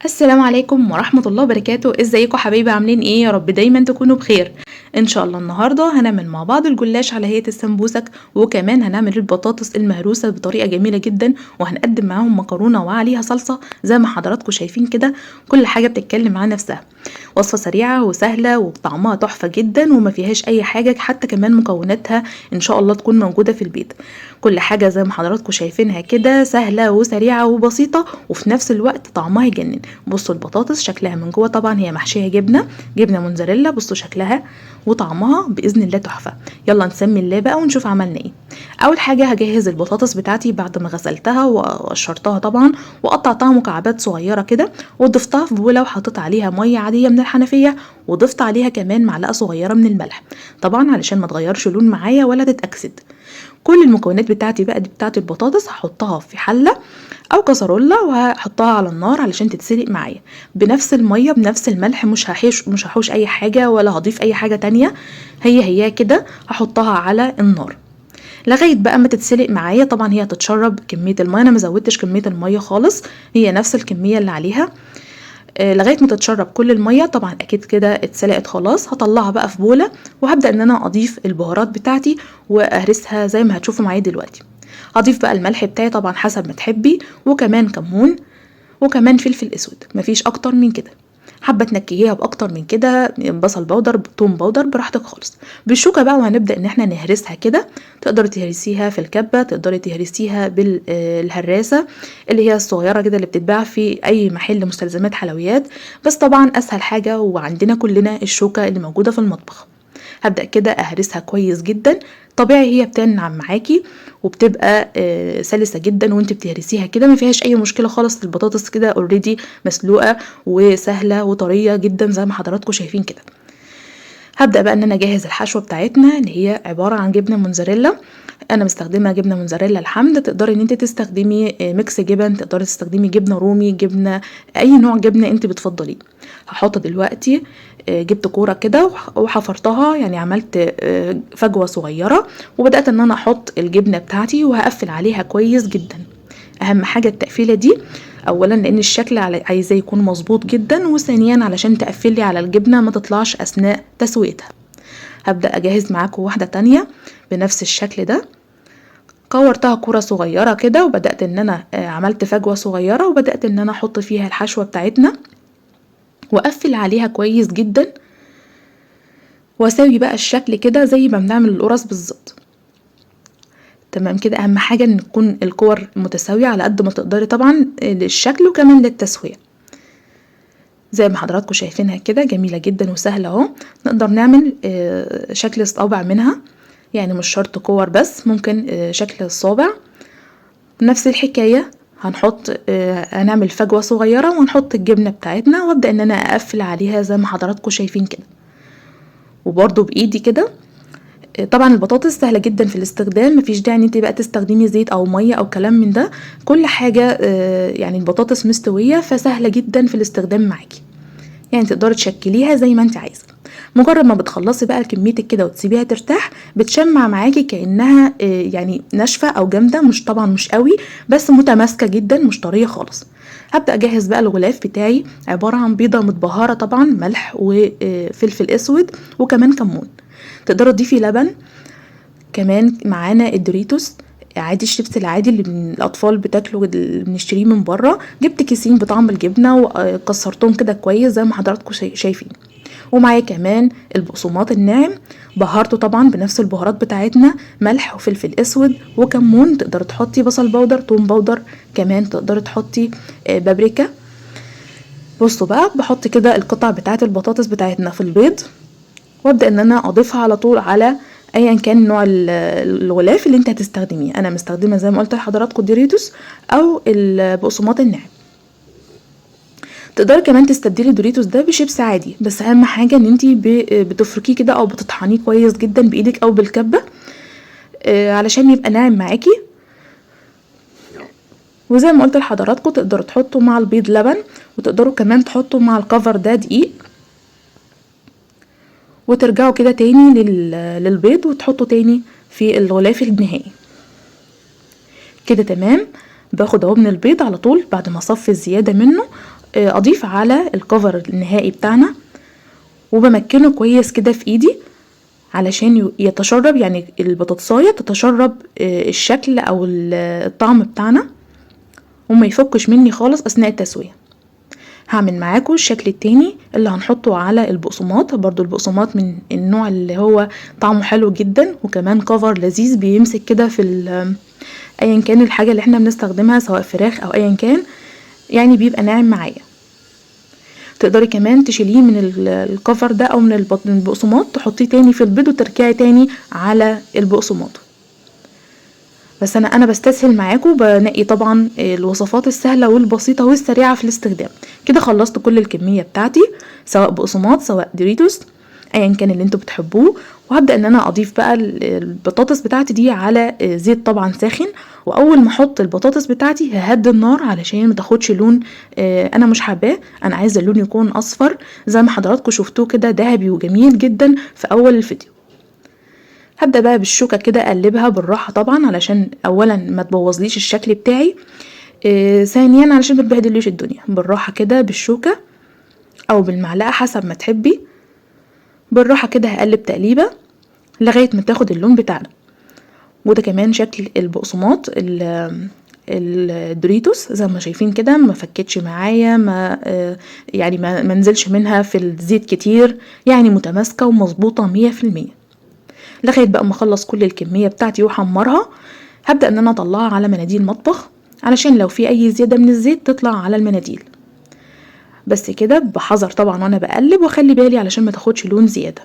السلام عليكم ورحمة الله وبركاته. ازيكم حبايبي؟ عاملين ايه؟ يا رب دايما تكونوا بخير. ان شاء الله النهاردة هنعمل مع بعض الجلاش على هيئة السمبوسك، وكمان هنعمل البطاطس المهروسة بطريقة جميلة جدا، وهنقدم معاهم مكرونة وعليها صلصة زي ما حضراتكم شايفين كده. كل حاجة بتتكلم عن نفسها. وصفة سريعة وسهلة وطعمها تحفة جدا وما فيهاش اي حاجة، حتى كمان مكوناتها ان شاء الله تكون موجودة في البيت. كل حاجة زي ما حضراتكم شايفينها كده سهلة وسريعة وبسيطة، وفي نفس الوقت طعمها يجنن. بصوا البطاطس شكلها من جوه، طبعا هي محشية جبنة موتزاريلا. بصوا شكلها وطعمها بإذن الله تحفة. يلا نسمي الله بقى ونشوف عملنا ايه. اول حاجة هجهز البطاطس بتاعتي بعد ما غسلتها وقشرتها طبعا، وقطعتها مكعبات صغيرة كده، وضفتها في بولة وحطيت عليها مية عادية من الحنفية، وضفت عليها كمان معلقة صغيرة من الملح طبعا علشان ما تغيرش لون معايا ولا تتأكسد. كل المكونات بتاعتي بقى دي بتاعت البطاطس هحطها في حلة او كسرولة وهحطها على النار علشان تتسلق معايا بنفس المية بنفس الملح، مش هحوش اي حاجة ولا هضيف اي حاجة تانية، هي هي كده هحطها على النار لغاية بقى ما تتسلق معايا. طبعا هي هتتشرب كمية المية، انا ما زودتش كمية المية خالص، هي نفس الكمية اللي عليها لغاية ما تتشرب كل المية. طبعا اكيد كده اتسلقت خلاص. هطلعها بقى في بولة وهبدأ ان انا اضيف البهارات بتاعتي واهرسها زي ما هتشوفوا معايا دلوقتي. هضيف بقى الملح بتاعي طبعا حسب ما تحبي، وكمان كمون، وكمان فلفل اسود، مفيش اكتر من كده. حابة تنكهيها باكتر من كده بصل powder توم powder براحتك خالص. بالشوكة بقى وهنبدا ان احنا نهرسها كده. تقدري تهرسيها في الكبه، تقدري تهرسيها بالهراسه اللي هي الصغيرة كده اللي بتتباع في اي محل مستلزمات حلويات، بس طبعا اسهل حاجة وعندنا كلنا الشوكة اللي موجودة في المطبخ. هبدا كده اهرسها كويس جدا. طبيعي هي بتنعم معاكي وبتبقى سلسه جدا وانت بتهرسيها كده، ما فيهاش اي مشكلة خالص. البطاطس كده already مسلوقة وسهلة وطريه جدا زي ما حضراتكم شايفين كده. هبدا بقى ان انا اجهز الحشوه بتاعتنا اللي هي عبارة عن جبنه موتزاريلا. انا مستخدمة جبنه موتزاريلا الحمد. تقدري ان انت تستخدمي mix جبن، تقدري تستخدمي جبنه رومي، جبنه اي نوع جبنه انت بتفضليه. هحط دلوقتي جبت كورة كده وحفرتها، يعني عملت فجوة صغيرة، وبدات ان انا احط الجبنة بتاعتي وهقفل عليها كويس جدا. اهم حاجة التقفيله دي، اولا لان الشكل عايزاه يكون مظبوط جدا، وثانيا علشان تقفلي على الجبنة ما تطلعش اثناء تسويتها. هبدا اجهز معاكم واحدة تانية بنفس الشكل ده. كورتها كرة صغيرة كده وبدأت ان انا عملت فجوة صغيرة وبدأت ان انا احط فيها الحشوة بتاعتنا واقفل عليها كويس جدا، واساوي بقى الشكل كده زي ما بنعمل القرص بالظبط. تمام كده. اهم حاجة ان تكون الكور متساوية على قد ما تقدري طبعا للشكل وكمان للتسوية. زي ما حضراتكم شايفينها كده جميلة جدا وسهلة اهو. نقدر نعمل شكل الصابع منها، يعني مش شرط كور بس، ممكن شكل الصابع. نفس الحكاية هنعمل فجوة صغيرة ونحط الجبنة بتاعتنا، وابدأ ان انا اقفل عليها زي ما حضراتكم شايفين كده، وبرضو بايدي كده. طبعا البطاطس سهلة جدا في الاستخدام، مفيش داعي ان انت بقى تستخدمي زيت او مية او كلام من ده. كل حاجة يعني البطاطس مستوية فسهلة جدا في الاستخدام معاكي، يعني تقدري تشكليها زي ما انت عايزة. مجرد ما بتخلصي بقى كميتك كده وتسيبيها ترتاح بتشمع معاكي كأنها يعني ناشفة او جامدة، مش طبعا مش قوي بس متماسكة جدا، مش طرية خالص. هبدأ اجهز بقى الغلاف بتاعي، عبارة عن بيضة متبهرة طبعا، ملح وفلفل اسود وكمان كمون. تقدري تضيفي لبن كمان. معانا الدوريتوس عادي، الشيبس العادي اللي الاطفال بتاكله اللي بنشتريه من بره. جبت كيسين بطعم الجبنة وكسرتهم كده كويس زي ما حضراتكم شايفين. ومعايا كمان البقسماط الناعم، بهرته طبعا بنفس البهارات بتاعتنا، ملح وفلفل اسود وكمون. تقدري تحطي بصل powder، توم powder، كمان تقدري تحطي بابريكا. بصوا بقى بحط كده القطع بتاعت البطاطس بتاعتنا في البيض، وابدا ان انا اضيفها على طول على ايا كان نوع الغلاف اللي انت هتستخدميه. انا مستخدمة زي ما قلت لحضراتكم دوريتوس او البقسماط الناعم. تقدري كمان تستبدلي دوريتوس ده بشيبس عادي، بس اهم حاجة ان انتي بتفركيه كده او بتطحنيه كويس جدا بايدك او بالكبه علشان يبقى ناعم معاكي. وزي ما قلت لحضراتكم تقدروا تحطوا مع البيض لبن، وتقدروا كمان تحطوا مع الكفر ده دقيق، وترجعوا كده تاني للبيض وتحطوا تاني في الغلاف النهائي كده. تمام. باخد اهو من البيض على طول بعد ما اصفي الزيادة منه. اضيف على الكفر النهائي بتاعنا، وبمكنه كويس كده في ايدي علشان يتشرب، يعني البطاطسايه تتشرب الشكل او الطعم بتاعنا وما يفكش مني خالص اثناء التسوية. هعمل معاكم الشكل التاني اللي هنحطه على البقسماط. برضو البقسماط من النوع اللي هو طعمه حلو جدا، وكمان كفر لذيذ بيمسك كده في ايا كان الحاجة اللي احنا بنستخدمها، سواء فراخ او ايا كان، يعني بيبقى ناعم معايا. تقدري كمان تشيليه من الكفر ده او من البقسماط، تحطيه تاني في البيض وترجعي تاني على البقسماط. بس انا بستسهل معاكم، بنقي طبعا الوصفات السهلة والبسيطه والسريعه في الاستخدام. كده خلصت كل الكمية بتاعتي، سواء بقسماط سواء دوريتوس ايا كان اللي انتوا بتحبوه. وهبدا ان انا اضيف بقى البطاطس بتاعتي دي على زيت طبعا ساخن، واول ما احط البطاطس بتاعتي ههدي النار علشان ما تاخدش لون انا مش حباه. انا عايزه اللون يكون اصفر زي ما حضراتكم شفتوه كده، ذهبي وجميل جدا في اول الفيديو. هبدا بقى بالشوكة كده اقلبها بالراحة طبعا، علشان اولا ما تبوظليش الشكل بتاعي، ثانيا علشان ما تبهدليش الدنيا. بالراحة كده بالشوكة او بالمعلقه حسب ما تحبي، بالراحة كده هقلب تقليبه لغاية ما تاخد اللون بتاعنا. وده كمان شكل البقسماط الدوريتوس زي ما شايفين كده، ما فكتش معايا، ما يعني ما نزلش منها في الزيت كتير، يعني متماسكة ومظبوطه 100%. لغاية بقى ما اخلص كل الكمية بتاعتي واحمرها، هبدا ان انا اطلعها على مناديل مطبخ علشان لو في اي زيادة من الزيت تطلع على المناديل. بس كده بحذر طبعا وانا بقلب، واخلي بالي علشان ما تاخدش لون زيادة.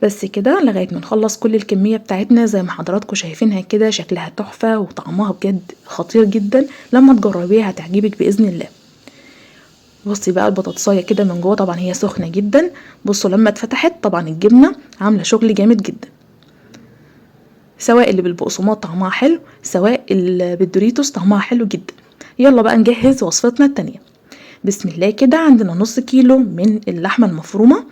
بس كده لغاية ما نخلص كل الكمية بتاعتنا زي ما حضراتكم شايفينها كده، شكلها تحفة وطعمها بجد خطير جدا، لما تجربيها هتعجبك باذن الله. بصي بقى البطاطسايه كده من جوه، طبعا هي سخنة جدا. بصوا لما اتفتحت طبعا الجبنة عامله شغل جامد جدا، سواء اللي بالبقسماط طعمها حلو، سواء اللي بالدوريتوس طعمها حلو جدا. يلا بقى نجهز وصفتنا التانية. بسم الله كده عندنا نص كيلو من اللحمة المفرومه،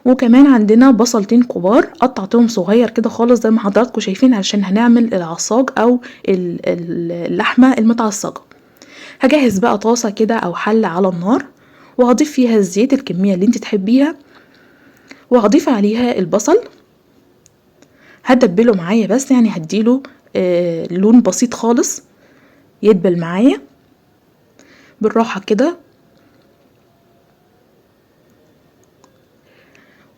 وكمان عندنا بصلتين كبار قطعتهم صغير كده خالص زي ما حضراتكم شايفين، علشان هنعمل العصاج او اللحمة المتعصجه. هجهز بقى طاسه كده او حله على النار، وهضيف فيها الزيت الكمية اللي انت تحبيها، وهضيف عليها البصل. هدبله معايا بس، يعني هديله لون بسيط خالص يدبل معايا بالراحة كده.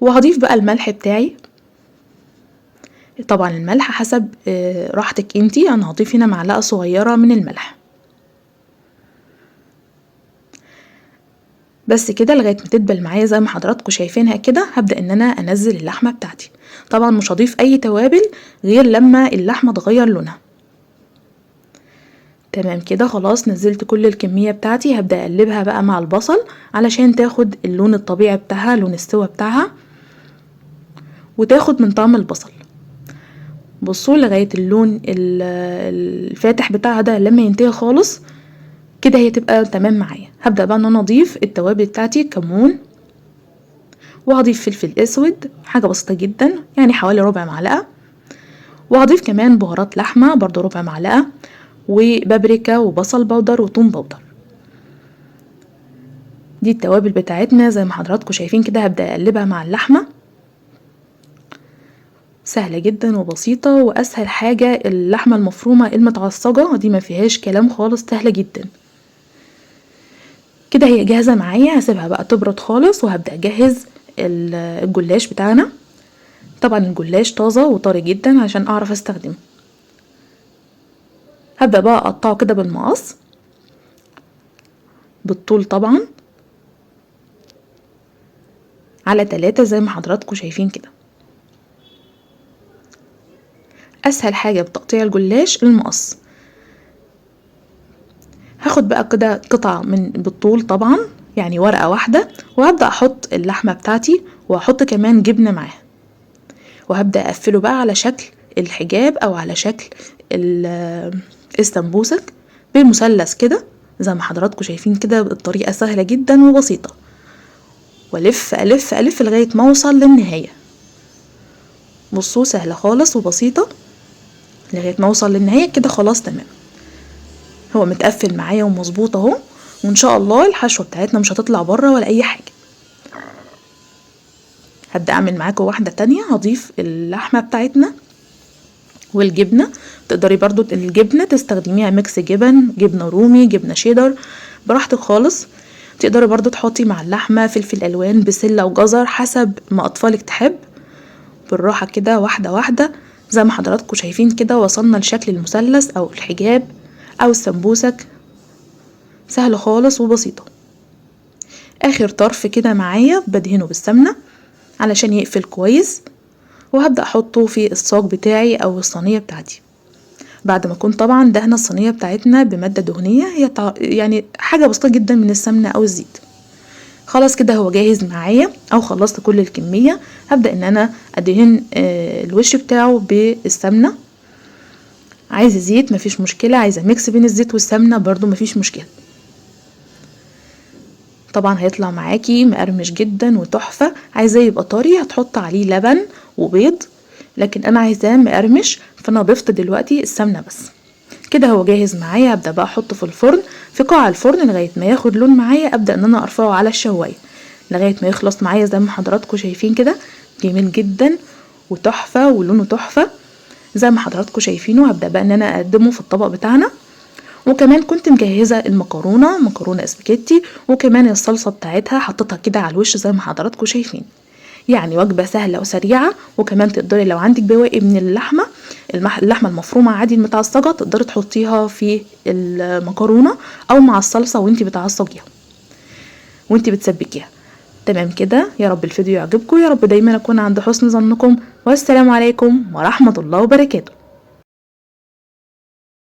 وهضيف بقى الملح بتاعي، طبعا الملح حسب راحتك انتي. انا هضيف هنا معلقه صغيرة من الملح بس كده لغاية ما تدبل معايا زي ما حضراتكم شايفينها كده. هبدا ان انا انزل اللحمة بتاعتي، طبعا مش هضيف اي توابل غير لما اللحمة تغير لونها. تمام كده خلاص نزلت كل الكمية بتاعتي. هبدا اقلبها بقى مع البصل علشان تاخد اللون الطبيعي بتاعها، لون السوا بتاعها، وتاخد من طعم البصل. بصوا لغاية اللون الفاتح بتاعها ده لما ينتهي خالص كده هي تبقى تمام معايا. هبدا بقى ان انا اضيف التوابل بتاعتي، كمون، وهضيف فلفل اسود حاجة بسيطة جدا يعني حوالي ربع معلقه، وهضيف كمان بهارات لحمه برضو ربع معلقه، وبابريكا وبصل بودر وثوم بودر. دي التوابل بتاعتنا زي ما حضراتكم شايفين كده. هبدا اقلبها مع اللحمة، سهلة جدا وبسيطة، واسهل حاجة اللحمة المفرومه المتعصجه دي ما فيهاش كلام خالص، سهلة جدا كده. هي جاهزة معايا، هسيبها بقى تبرد خالص وهبدا اجهز الجلاش بتاعنا. طبعا الجلاش طازة وطري جدا عشان اعرف استخدمه. هبدا بقى اقطعه كده بالمقص بالطول طبعا على 3 زي ما حضراتكم شايفين كده. اسهل حاجة بتقطيع الجلاش المقص. هاخد بقى كده قطعه من بالطول طبعا يعني ورقة واحدة، وهبدا احط اللحمة بتاعتي، واحط كمان جبنه معاها، وهبدا اقفله بقى على شكل الحجاب او على شكل السمبوسك بمثلث كده زي ما حضراتكم شايفين كده. الطريقة سهلة جدا وبسيطة، والف الف الف لغاية ما اوصل للنهاية. بصوا سهلة خالص وبسيطة لغاية ما اوصل للنهاية كده. خلاص تمام، هو متقفل معايا ومظبوط اهو. وان شاء الله الحشوه بتاعتنا مش هتطلع بره ولا اي حاجة. هبدا اعمل معاكم واحدة تانية. هضيف اللحمة بتاعتنا والجبنه، تقدري برضو الجبنة تستخدميها mix جبن، جبنه رومي، جبنه شيدر، براحتك خالص. تقدري برضو تحطي مع اللحمة فلفل الوان، بسلة وجزر، حسب ما اطفالك تحب. بالراحة كده واحدة واحدة زي ما حضراتكم شايفين كده وصلنا لشكل المثلث او الحجاب او السمبوسك. سهل خالص وبسيطة. اخر طرف كده معايا بدهنه بالسمنه علشان يقفل كويس، وهبدأ احطه في الصاج بتاعي او الصينية بتاعتي، بعد ما اكون طبعا دهنه الصينية بتاعتنا بمادة دهنية، هي يعني حاجة بسيطة جدا من السمنة او الزيت. خلاص كده هو جاهز معايا او خلصت كل الكمية. هبدأ ان انا ادهن الوش بتاعه بالسمنه. عايزه زيت مفيش مشكلة، عايزه mix بين الزيت والسمنه برضو مفيش مشكلة. طبعا هيطلع معاكي مقرمش جدا وتحفه. عايزاه يبقى طري هتحط عليه لبن وبيض، لكن انا عايزاه مقرمش فانا ضفت دلوقتي السمنة بس. كده هو جاهز معايا. هبدا بقى احطه في الفرن، في قاع الفرن لغاية ما ياخد لون معايا. ابدا ان انا ارفعه على الشوايه لغاية ما يخلص معايا زي ما حضراتكم شايفين كده. جميل جدا وتحفه ولونه تحفة زي ما حضراتكم شايفينه. هبدا بقى ان انا اقدمه في الطبق بتاعنا. وكمان كنت مجهزة المكرونه، مكرونه اسباجيتي، وكمان الصلصه بتاعتها حطيتها كده على الوش زي ما حضراتكم شايفين. يعني وجبة سهلة وسريعة. وكمان تقدري لو عندك بواقي من اللحمة، اللحمة المفرومه عادي المتعصجه، تقدري تحطيها في المكرونه او مع الصلصه وانتي بتعصجيها وانتي بتسبكيها. تمام كده. يا رب الفيديو يعجبكم، يا رب دايما اكون عند حسن ظنكم، والسلام عليكم ورحمة الله وبركاته.